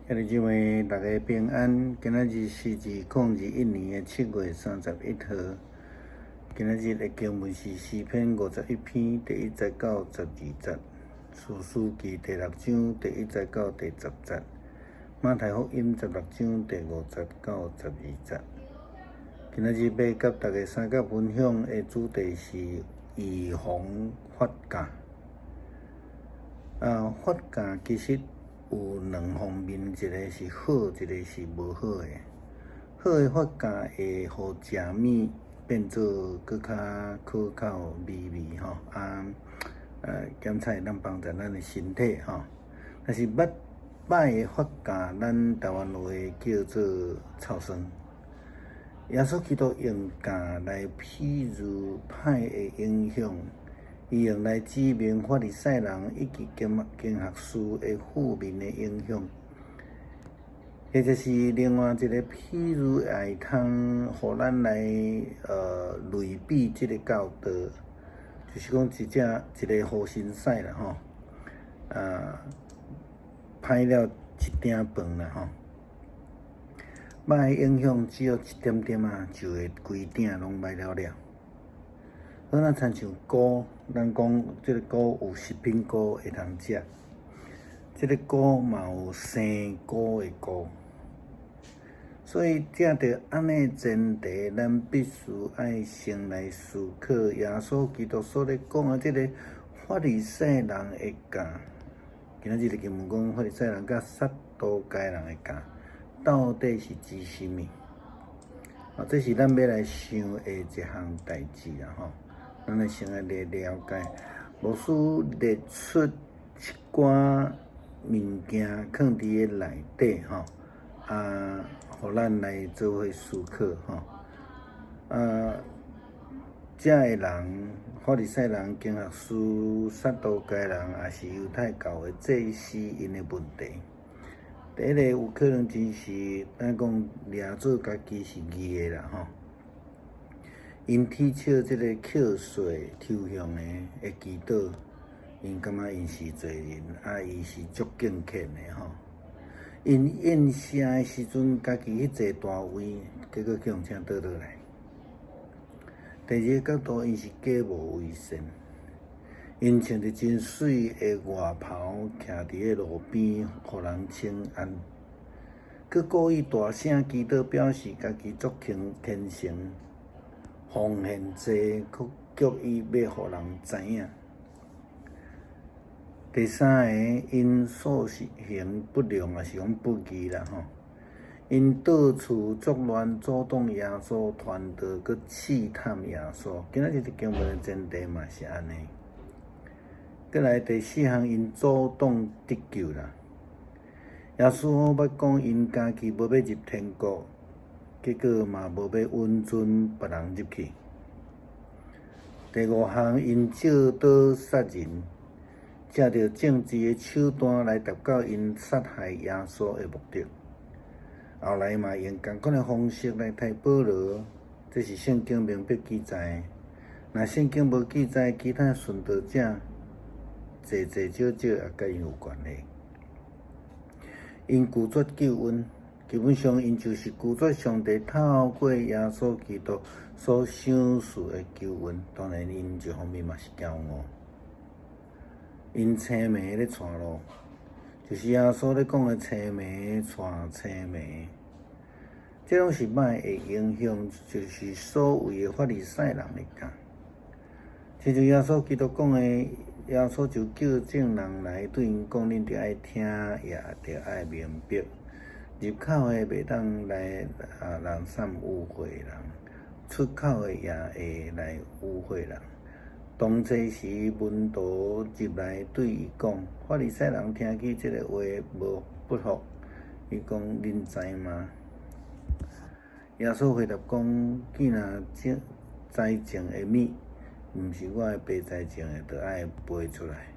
兄弟姊妹，大家平安。今仔日是2021年7月31號。今仔日的經文是詩篇51篇第1節到12節，士師記第六章第一節到第十節，馬太福音16章第5節到12節。今仔日欲佮大家相佮分享的主題是預防法教。啊，法教其實有兩方面，一个是好，一个是無好的。好的法教會予食物變做閣較可口美味吼，啊，兼且會當幫助咱的身體吼。但是歹的法教，咱台灣話叫做臭酸。耶穌基督用教來譬喻歹的影響。伊用來指明法利賽人以及經學士的負面的影響，或者是另外一个譬喻，會通予咱來類比這个教導，就是講一隻一个予身屎啦吼，啊，歹了一鼎飯啦吼，歹影響只要一點點仔，就會規鼎攏歹了了。好，咱親像菇，咱講這个菇有食品菇會通食，這个菇嘛有生菇的菇，所以藉著按呢前提，咱必須愛先來思考耶穌基督所咧講的這个法利賽人的教。今仔日的經文講法利賽人佮撒都該人的教，到底是指啥物？啊，這是咱欲來想的一項代誌啦吼。咱來先來了解，牧師列出一寡物件囥佇咧內底吼，啊，予咱來做伙思考吼。啊，遮的人，法利賽人、經學師、撒都該人，抑是猶太教的祭司，𪜶的問題。第一个有可能真是，咱講掠做家己是義的啦吼。𪜶提笑這个扣稅抽向的祈禱，𪜶感覺𪜶是罪人，啊，伊是足敬虔的吼。𪜶宴席的時陣，家己去坐大位，結果去予請倒落來。第二个角度，𪜶是假冒為善，𪜶穿著真媠的外袍，徛佇咧路邊，予人請安。閣故意大聲祈禱，表示家己足虔誠。奉獻濟，閣著意欲予人知影。第三个，𪜶素行不良，抑是講不義啦吼。𪜶到處作亂，阻擋耶穌傳道，閣試探耶穌。今仔日經文的前提嘛是按呢。閣來第四項，𪜶阻擋得救啦。耶穌捌講，𪜶家己無欲入天國。結果嘛無欲允准別人入去。第五項，𪜶借刀殺人，藉著政治的手段來達到𪜶殺害耶穌的目的。後來嘛用仝款的方式來刣保羅，這是聖經明白記載。若聖經無記載，其他殉道者濟濟少少也佮𪜶有關係。𪜶拒絕救恩。基本上，𪜶就是拒絕上帝透過耶穌基督所賞賜的救恩。當然，𪜶一方面嘛是驕傲。𪜶青盲咧帶路，就是耶穌咧講的青盲帶青盲，這攏是歹的影響，就是所謂的法利賽人的教。親像耶穌基督講的，耶穌就叫眾人來對𪜶講：恁著愛聽，也著愛明白。入口的袂當來啊，人散污穢人；出口的也會來污穢人。當這時，門徒入來對伊講：法利賽人聽見這个話無不服。伊講：恁知嗎？耶穌回答講：既若栽種的物，毋是我的爸栽種的，就愛拔出來，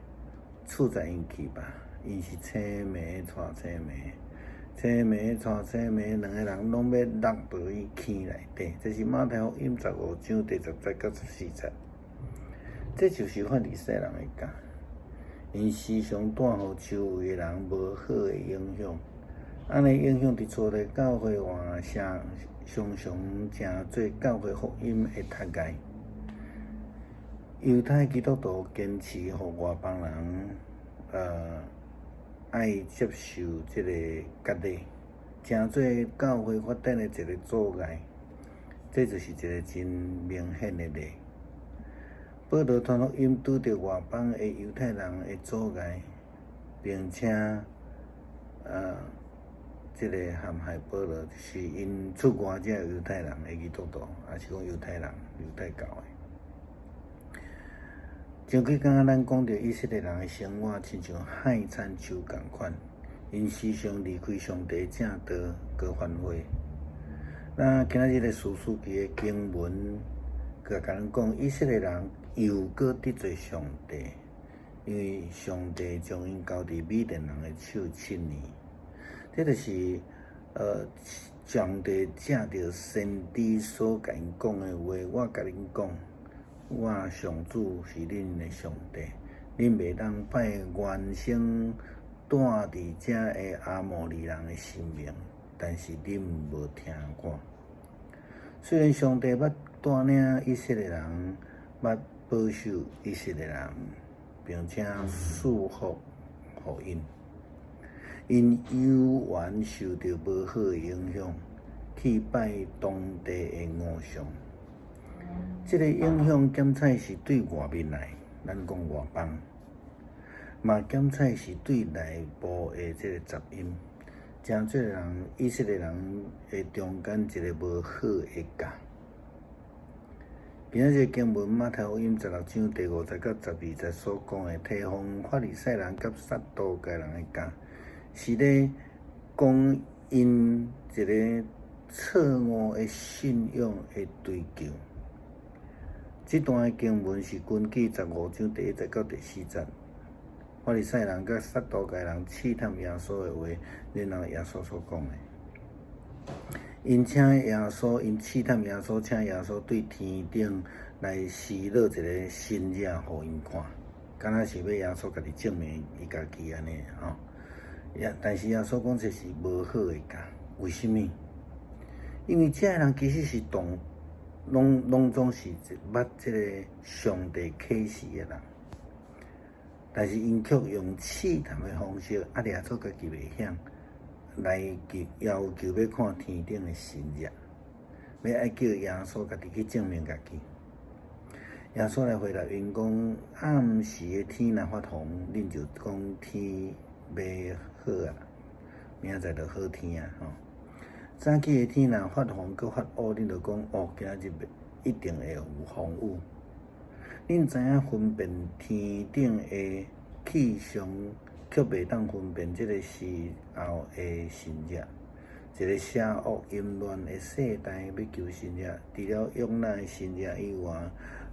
處罰𪜶去吧。𪜶是青盲帶青盲。青盲帶青盲，兩个人攏欲落佇伊坑內底。這是馬太福音15章第10節到14節。這就是法利賽人的教，𪜶時常帶予周圍的人無好的影響。按呢影響佇初代教會外，常常成做教會福音的窒礙。猶太基督徒堅持予外邦人，愛接受這个割禮，成做教會發展的一个阻礙。這就是一个真明顯的例。保羅傳福音拄著外邦的猶太人的阻礙，並且，這个陷害保羅，是𪜶出外這猶太人的基督徒，抑是講猶太人、猶太教的。前幾工咱講著以色列人的生活，親像海產樹仝款，𪜶時常離開上帝正道，閣反悔。那今仔日的士師記的經文，閣共咱講，以色列人又閣得罪上帝，因為上帝將𪜶交佇米甸人的手7年。這就是上帝藉著先知所共𪜶講的話，我共恁講，我上主是恁的上帝，恁袂當拜原先住佇遮的阿摩利人的神明，但是恁無聽我。雖然上帝捌帶領以色列人，捌保守以色列人，並且賜福予𪜶，𪜶猶原受著無好的影響，去拜當地的偶像。這个影響檢採是對外面來，咱講外邦，嘛檢採是對內部的這个雜音，成做人以色列人的中間一个無好的教。今仔日經文馬太福音16章第5節到12節所講的，提防法利賽人佮撒都該人的教，是咧講𪜶一个錯誤的信仰的追求。這段的經文是根據15章第1節到第4節，法利賽人佮撒都該人試探耶穌的話，然後耶穌所講的。𪜶請耶穌，𪜶試探耶穌，請耶穌對天頂來施落一个神跡予𪜶看，敢若是欲耶穌家己證明伊家己按呢吼。也但是耶穌講這是無好的教，為啥物？因為這个人其實是當攏攏總是捌這个上帝啟示的人，但是𪜶卻用試探的方式，啊，掠做家己袂曉，來求要求欲看天頂的神跡，欲愛叫耶穌家己去證明家己。耶穌來回答𪜶講：暗時的天若發紅，恁就講天欲好啊，明仔載就好天啊，吼。早起的天若發紅閣發烏，恁就講哦，今仔日一定會有風雨。恁知影分辨天頂的氣象，卻袂當分辨這个時候的神跡。一个邪惡淫亂的世代欲求神跡，除了約拿的神跡以外，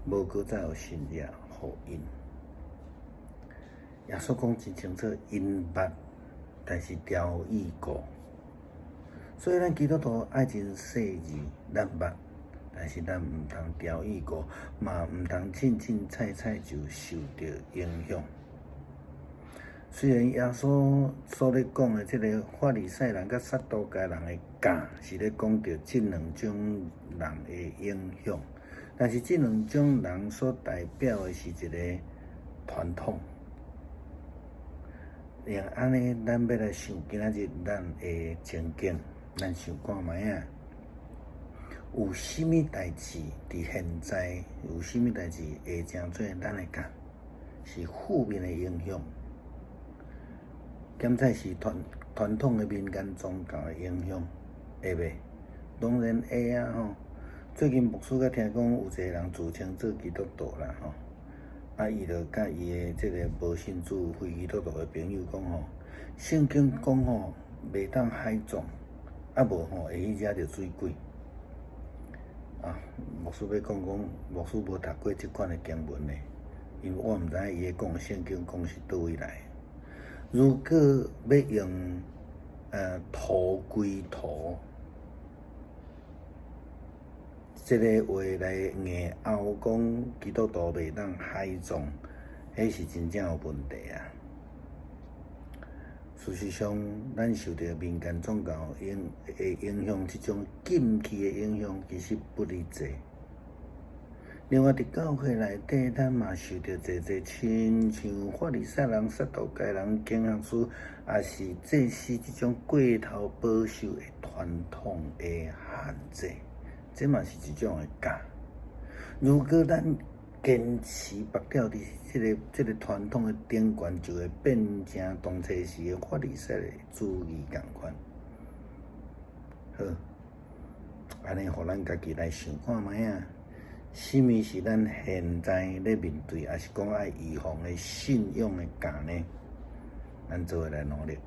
無閣再有神跡予𪜶。耶穌講真清楚，𪜶捌，但是雕意過。所以咱基督徒愛真細膩，咱捌，但是咱毋通雕意過，嘛毋通凊凊彩彩就受著影響。雖然耶穌所咧講的這个法利賽人佮撒都該人的教，是咧講著這兩種人的影響，但是這兩種人所代表的是一个傳統。用按呢，咱欲來想今仔日咱的情景，咱想看覓仔，有啥物代誌佇現在有啥物代誌會成做咱的教，是負面的影響，敢才是傳傳統的民間宗教的影響，會袂？當然會啊吼！最近牧師閣聽講有一个人自稱做基督徒啦吼。啊！伊就佮伊的這个無信主、非基督徒的朋友講吼，聖經講吼，袂當海葬，啊無吼會去惹著水鬼。啊，牧師欲講講，牧師無讀過這款的經文呢，因為我毋知影伊咧講聖經講是佗位來。如果欲用土歸土，這个話來硬拗講基督徒袂當海葬，彼是真正有問題啊！事實上，咱受著民間宗教影的影響，這種禁忌的影響其實不離濟。另外，佇教會內底，咱嘛受著濟濟親像法利賽人、撒都該人、經學師，抑是祭司這種過頭保守的傳統的限制，這嘛是一種的教。如果咱堅持縛吊佇這個傳統的頂懸，就會變成當初時的法利賽的主義仝款。好，按呢，予咱家己來想看覓仔，啥物是咱現在咧面對，抑是講愛預防的信仰的教呢？咱做伙來努力。